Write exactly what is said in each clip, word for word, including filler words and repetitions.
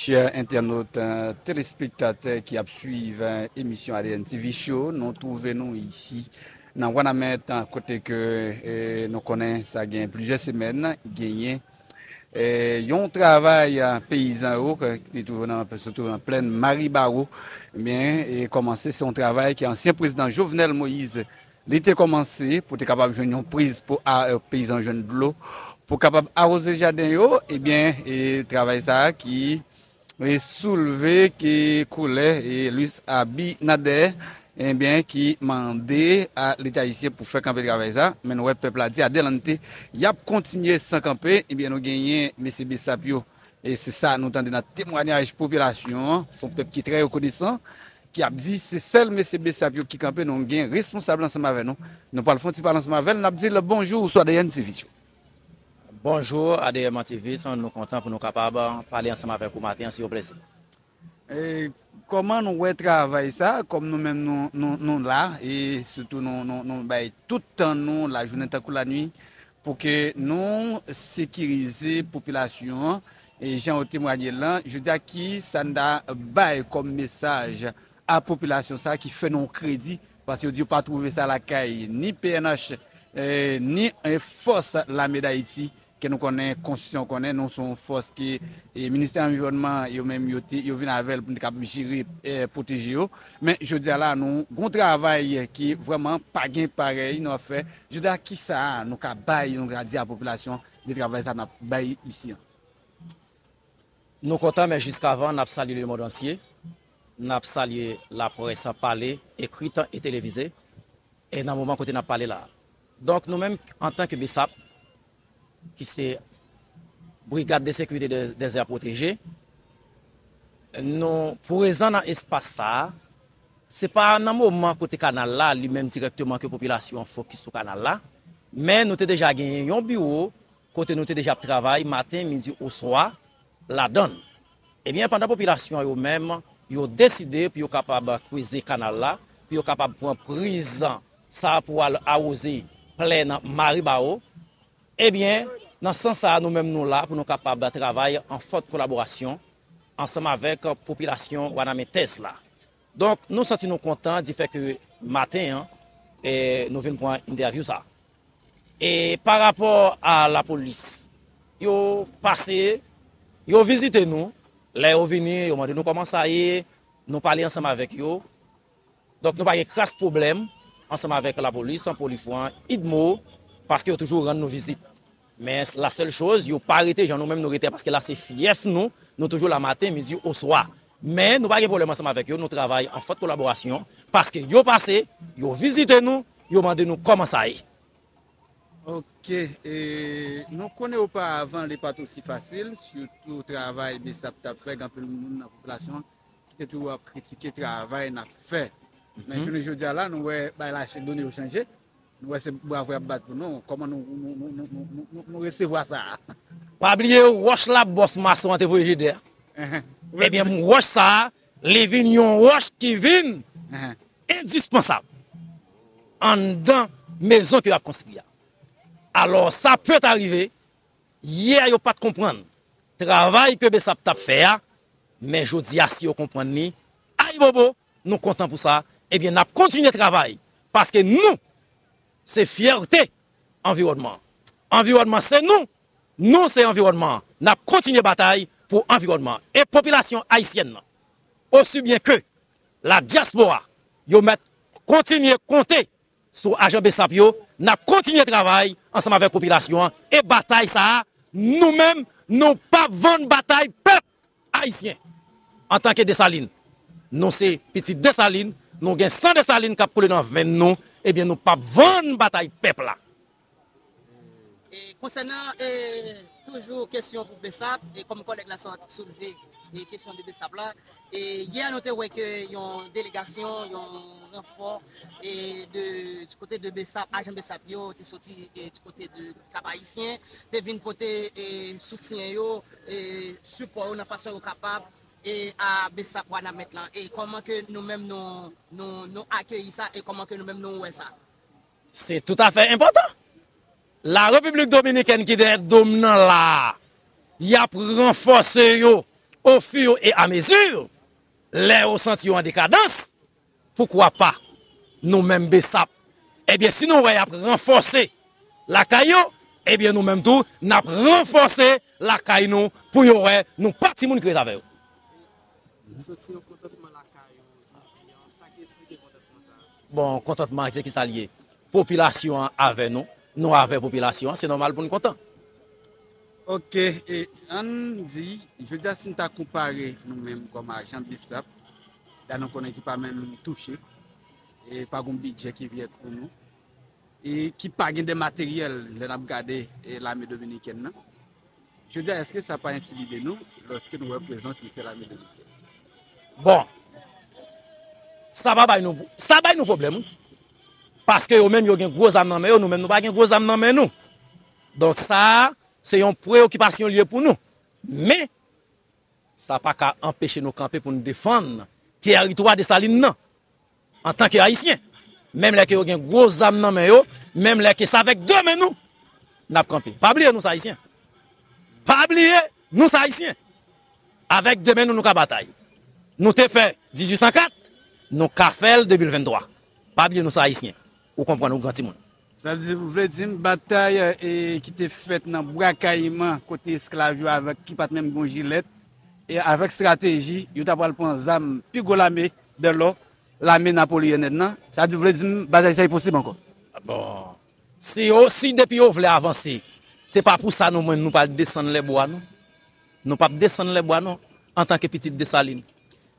Chè entènot, eh, telespektatè ki ap swiv, eh, emisyon A D N T V Show, nou twouve nou isi nan Wanament, eh, kote ke, eh, nou konnen sa gen plizyè semèn, genyen, eh, yon travay, eh, peyizan yo, ke, ki twouve nan, se twouve nan plèn Maribawo, ebyen, e kòmanse, se yon travay ke ansyen prezidan Jovenel Moïse li te kòmanse pou te kapab jwenn yon priz pou a, peyizan jwenn dlo pou kapab awoze jaden yo, ebyen, e travay sa a ki, e soulve ke kolè, e Luis Abinader, ebyen, ki mande a Leta ayisyen pou fè kanpe travay sa, men nou wè pèp la di adelante, y ap kontinye san kanpe, ebyen, nou genyen mesye Besap yo, e se sa nou tande nan temwayaj popilasyon an, se yon pèp ki trè rekonesan, ki ap di se sèl mesye Besap yo ki kanpe, nou gen responsab la ansanm avè nou. Nou pral fè yon ti pale ansanm avè l, n ap di l bonjou sou A D N T V Show. Bonjou, A D N T V, nou kontan pou nou kapab pale ansanm avèk ou maten an, se yon plezi. E kòman nou wè travay sa, kòm nou menm nou, nou, nou la, e sitou nou, nou, nou bay tout tan nou, lajounen tankou lannuit, pou ke nou sekirize popilasyon an, e jan yo temwaye lan, jodi a ki sa n ta bay kòm mesaj a popilasyon sa ki fè nou kredi, paske yo di yo pa twouve sa lakay ni P N H, eh, ni, eh, fòs lame Dayiti, ke nou konnen, konstitisyon konnen, nou se yon fòs ke, eh, ministè anviwònman, yo menm, yo te, yo vin avè l pou n te kapab jere, eh, pwoteje yo. Men, jodi a la, nou gon travay ki vrèman pa gen parèy nou ap fè. Jodi a, ki sa nou ka bay, nou ka di a popilasyon de travay sa n ap bay isi an? Nou kontan, men jiskavan, n ap salye lemonn antye. N ap salye laprès pale, ekrit e televize, e nan moman kote n ap pale la. Donk, nou menm, antanke Besap, ki se Brigad de Sécurité des, des Aires Protégées, nou prezan nan espas sa a, se pa nan moman kote kanal la, li menm dirèkteman ke popilasyon an fokis sou kanal la, men nou te deja genyen yon biwo kote nou te deja ap travay maten, midi, oswa, ladan l. Ebyen, pandan popilasyon yo menm, yo deside pou yo kapab kreze kanal la, pou yo kapab pran priz sa pou al awoze plèn Maribawo, ebyen, nan sans sa a, nou menm nou la pou nou kapab travay an fòt kolaborasyon ansanm avèk popilasyon wanamentèz la. Donk, nou santi nou kontan di fè ke maten an, eh, nou vin pran entèvyou sa. E pa rapò a lapolis, yo pase, yo vizite nou. Lè yo vini, yo mande nou kòman sa ye, nou pale ansanm avèk yo. Donk, nou pa gen kras pwoblèm ansanm avèk lapolis, Polifran, idmo, paske yo toujou rann nou vizit. Men la sèl choz, yo pa rete jan nou menm nou rete a, paske la se fyèf nou, nou toujou la maten, midi, oswa. Men nou pa gen pwoblèm ansanm avèk yo, nou travay an fòt kolaborasyon, paske yo pase, yo vizite nou, yo mande nou kòman sa ye. Ok, e nou konnen oparavan li pa t osi fasil, sitou travay Besap t ap fè, gen anpil moun nan popilasyon ki te toujou ap kritike travay n ap fè. Men jounen jodi a la, nou wè bagay la, done yo chanje. Nou wè se bravo y ap bat pou nou. Kòman nou, nou, nou, nou, nou, nou, nou resevwa sa a? Pa bliye wòch la bòs mason an te voye Jede a. Enhen. Ebyen, wòch sa a, li vin yon wòch ki vin endispansab anndan mezon ke y ap konstwi a. Alò, sa pèt arive, yè yo pa t konprann travay ke Besap t ap fè a, men jodi a, si yo konprann li, ayibobo, nou kontan pou sa, ebyen, n ap kontinye travay, paske nou, se fyète anviwònman an. Anviwònman se nou, nou se anviwònman an. N ap kontinye batay pou anviwònman an. E popilasyon ayisyèn nan, osi byen ke ladyaspora, yo mèt kontinye konte sou ajan Besap yo. N ap kontinye travay ansanm avèk popilasyon an. E batay sa a, nou menm, nou p ap vann batay pèp ayisyen. Antanke Desalin, nou se pitit Desalin, nou gen san Desalin k ap koule nan venn nou, ebyen, nou p ap vann batay pèp la. E konsènan, e, toujou kesyon pou Besap, e kòm kòlèg la sot soulve, e kesyon de Besap la, e yè nou te wè ke yon delegasyon, yon ranfò, e de, di kote de Besap, ajan Besap yo te soti, e di kote de Kap Ayisyen, te vin pote, e soutyen yo, e sipò yo nan fason yo kapab, e a Besap Wanament lan. E kòman ke nou menm nou, nou, nou akeyi sa, e kòman ke nou menm nou wè sa? Se toutafè enpòtan. La Repiblik Dominikèn ki dèyè do m nan la a, y ap ranfòse yo au fur et à mesure, lè yo santi yo an dekadans, poukwa pa nou menm BSAP? Ebyen, si nou wè y ap ranfòse lakay yo, ebyen, nou menm tou, n ap ranfòse lakay nou pou yo wè nou pa timoun ki ret avè yo. Soti yon kontantman lakay ou jodi an, sa ki eksplike kontantman sa a? Bon, kontantman an, se ki sa l ye? Popilasyon an avè nou, nou avè popilasyon an, se nòmal pou n kontan. Ok, e ann di, jodi a si n ta konpare nou menm kòm ajan BSAP, dan nou konnen ki pa menm touche, e pa gon bidjè ki vèt pou nou, e ki pa gen de materyèl lè n ap gade e lame dominikèn nan. Jodi a, èske sa pa entimide nou lòske nou wè prezans misye lame dominikèn? Bon, sa pa bay nou, sa bay nou pwoblèm, wi. Paske yo menm yo gen gwo zam nan men yo, nou menm nou pa gen gwo zam nan men nou. Donk sa a, se yon preyokipasyon l ye pou nou. Men, sa pa ka anpeche nou kanpe pou n defann tèritwa Desalin nan. Antanke Ayisyen. Menm lè ke yo gen gwo zam nan men yo, menm lè ke se avèk de men nou n ap kanpe. Pa bliye nou se Ayisyen. Pa bliye nou se Ayisyen. Avèk de men nou, nou ka batay. Nou te fè dizuit san kat, nou ka fè l de mil venntwa. Pa bliye nou se Ayisyen. Ou konprann, ou gran timoun. Sa vle di, ou vle di m batay e, ki te fèt nan Bwa Kayiman kote esklav yo avèk ki pa t menm gen yon jilèt e avèk estrateji, yo ta pral pran zam pi gwo lame dèlò, lame napoleyenèn nan. Sa vle di, ou vle di m batay sa e posib ankò? Bon, si yo, si depi yo vle avanse, se pa pou sa nou menm nou pral desann lèbwa non. Nou p ap desann lèbwa non, antanke pitit Desalin.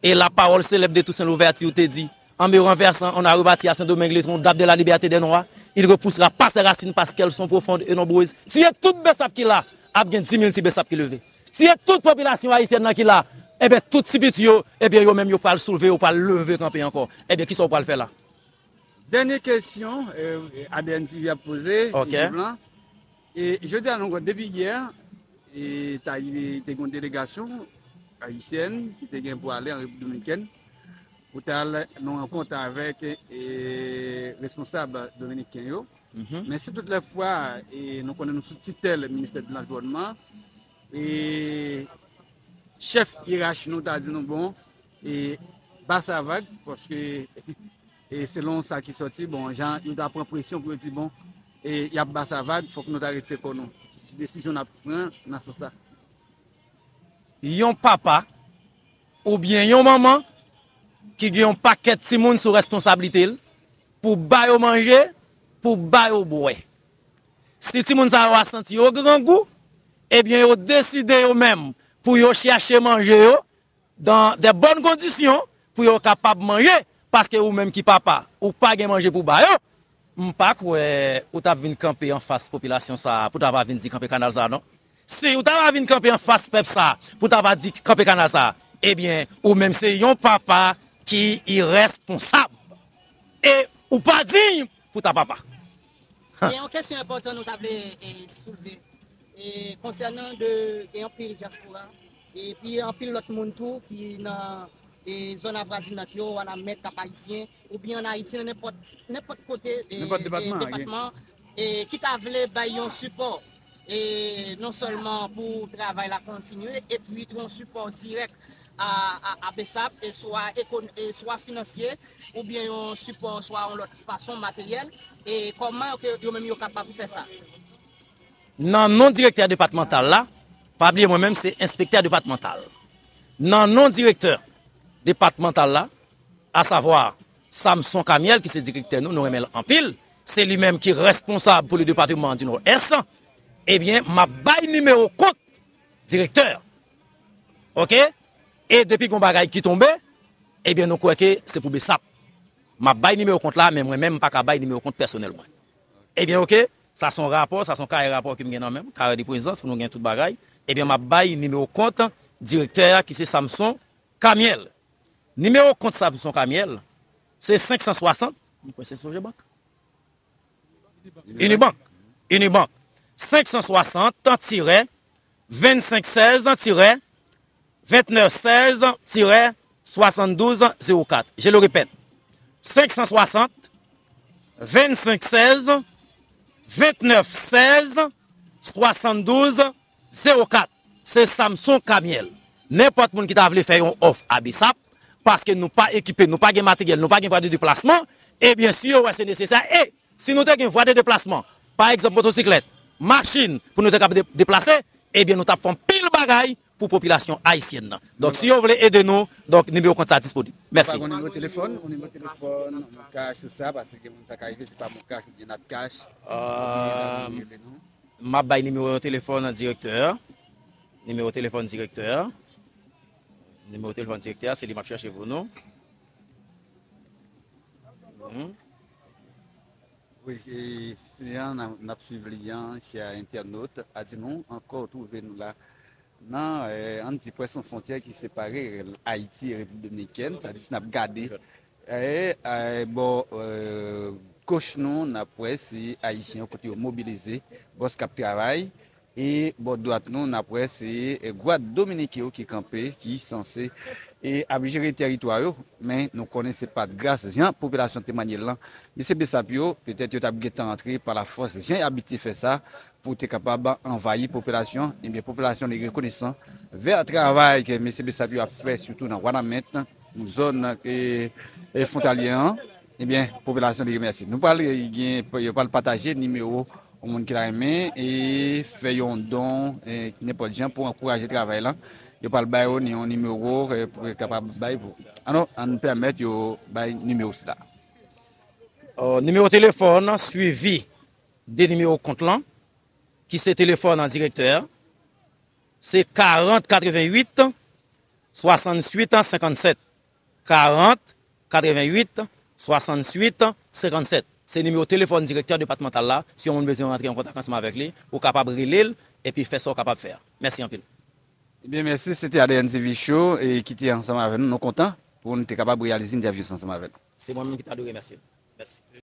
Et la parole célèbre de Toussaint Louverture te di, en me renversant, on a rebâti à Saint-Domingue le tronc d'arbre de la liberté des Noirs. Il repoussera par ses racines parce qu'elles sont profondes et nombreuses. Tiye tout BSAP ki la, ap gen dis mil ti BSAP ki leve. Tiye tout popilasyon ayisyèn nan ki la, enben tout ti piti yo, enben yo menm yo pral soulve, yo pral leve kanpe ankò. Enben kisa w pral fè la? Dènye kesyon, e, A D N T V ap poze, Ok. Yves Blanc. E jodi a nou konn depi yè, e, ta rive te gen yon delegasyon ayisyèn ki te gen pou ale an Repiblik Dominikèn pou ta al nan rankont avèk, e, responsab dominiken yo. Men si tout lè fwa, e, nou konnen nou sou titèl Ministè de Lanviwònman, e, chèf yerach nou ta di nou, bon, e, ba sa vag, paske, e, selon sa ki sòti, bon, jan yo ta pran presyon pou yo di, bon, e, y ap ba sa vag, fòk nou ta retire kò nou. Ki desizyon n ap pran nan sans sa? Yon papa oubyen yon manman ki gen yon pakèt timoun sou responsablite l pou ba yo manje, pou ba yo bwè. Si timoun sa yo a santi yo grangou, ebyen yo deside yo menm pou yo chèche manje yo dans de bonnes conditions pou yo kapab manje, paske ou menm ki papa, ou pa gen manje pou ba yo, m pa kwè ou t ap vin kanpe anfas popilasyon sa a pou ta va vin di kanpe kanal sa a non. Si ou ta va vin kanpe anfas pèp sa a pou ta va di kanpe kanal sa a, ebyen, ou menm se yon papa ki irèsponsab. E ou pa diy pou ta papa. Gen yon kesyon enpòtan nou ta vle, e, soulve. E, konsènan de, gen anpil dyaspora, epi anpil lòt moun tou ki nan, e, zòn avwazinant yo, Wanament, Kap Ayisyen, oubyen ann Ayiti, nan nenpòt, nenpòt kote, e, Nenpòt e, depatman, depatman, e, ki ta vle bay yon sipò, e, non sèlman pou travay la kontinye, epi yon sipò dirèk a, a, a BSAP, e swa ekon-, e swa finansye, oubyen yon sipò, swa yon lòt fason materyèl, e kòman yo ke, yo menm yo kapab fè sa? Nan non direktè depatmantal la, pa bliye mwen menm se enspektè depatmantal. Nan non direktè depatmantal la, asavwa Samson Kamièl ki se direktè nou, nou renmen l anpil, se li menm ki responsab pou le département du Nord-Est, ebyen, m ap bay nimewo kont direktè. Oke? E depi gon bagay ki tonbe, ebyen, nou kwè ke se pou BSAP. M ap bay nimewo kont la, men mwen menm, m pa ka bay nimewo kont pèsonèl mwen. Ebyen, oke, sa se yon rapò, sa se yon kare rapò ke m gen nan men m, kare de prezans pou nou gen tout bagay. Ebyen, m ap bay nimewo kont direktè a ki se Samson Kamièl. Nimewo kont Samson Kamièl, se senk san swasant, m kwè se Sogebank. Unibank. Unibank. Senk san swasant tirè vennsenk sèz tirè vennèf sèz tirè swasanndouz zewo kat. Je le répète, senk san swasant vennsenk sèz vennèf sèz swasanndouz zewo kat. Se Samson Kamièl. Nenpòt moun ki ta vle fè yon òf a BSAP, paske nou pa ekipe, nou pa gen materyèl, nou pa gen vwa de deplasman, ebyen, si yo wè se nesesè, e si nou te gen vwa de deplasman, pa egzanp, motosiklèt, machin, pou nou te kab de-, deplase, ebyen, nou t ap fè yon pil bagay pou popilasyon ayisyèn nan. Donk, si yo vle ede nou, donk, nimewo kont sa disponib. Mèsi. Ou pa gen nimewo telefòn? Ou nimewo telefòn, Moncash ou sa, paske gen moun sa ka rive, se pa Moncash oubyen Natcash. Euh, oubyen, euh, rele nou. M ap bay nimewo telefòn direktè a. Nimewo telefòn direktè a. Nimewo telefòn direktè a, se li m ap chèche pou nou. Mhm. Wi, e, se an, n ap, n ap swiv li an, chè entènot, a di nou ankò twouve nou la nan, eh, ann di pwès yon fwontyè ki separe Ayiti e Repiblik Dominikèn, sa di si n ap gade, eh, eh, bò, eh, goch nou, n ap wè se Ayisyen yo kote yo mobilize, bòs k ap travay, e bò dwat nou, n ap wè se, eh, gwad dominiken yo ki kanpe, ki sanse, e ap jere tèritwa yo, men nou konnen se pa t gras jan popilasyon te manye l lan. Mesye BSAP yo, petèt yo t ap gentan antre pa lafòs, jan y abitye fè sa, pou te kapab anvayi popilasyon. Ebyen, popilasyon li rekonesan vè travay ke mesye BSAP yo ap fè, sitou nan Wanament, zòn, e, e fwontalye an. Ebyen, popilasyon li remèsye. Nou pral gen, yo pral pataje nimewo yon moun ki ta renmen e fè yon don, e, nenpòt jan pou ankouraje travay lan. Yo pral bay yo ni-, yon nimewo, e, pou yo kapab bay pou. Alò, ann pèmèt yo bay nimewo sila. Euh, nimewo telefòn swivi de nimewo kont lan, ki se telefòn an direktè a, se karant katrevenwit swasannwit senkannsèt. Karant katrevenwit swasannwit senkannsèt. Se nimewo telefòn direktè depatmantal la. Si yon moun bezwen rantre an kontak ansanm avèk li, ou kapab rele l epi fè sa w kapab fè a. Mèsi anpil. Ebyen, mèsi. Se te A D N T V Show, e ki te ansanm avèk nou. Nou kontan pou nou te kapab reyalize entèvyou sa ansanm avèk nou. Se mwen menm ki ta dwe remèsye nou. Mèsi.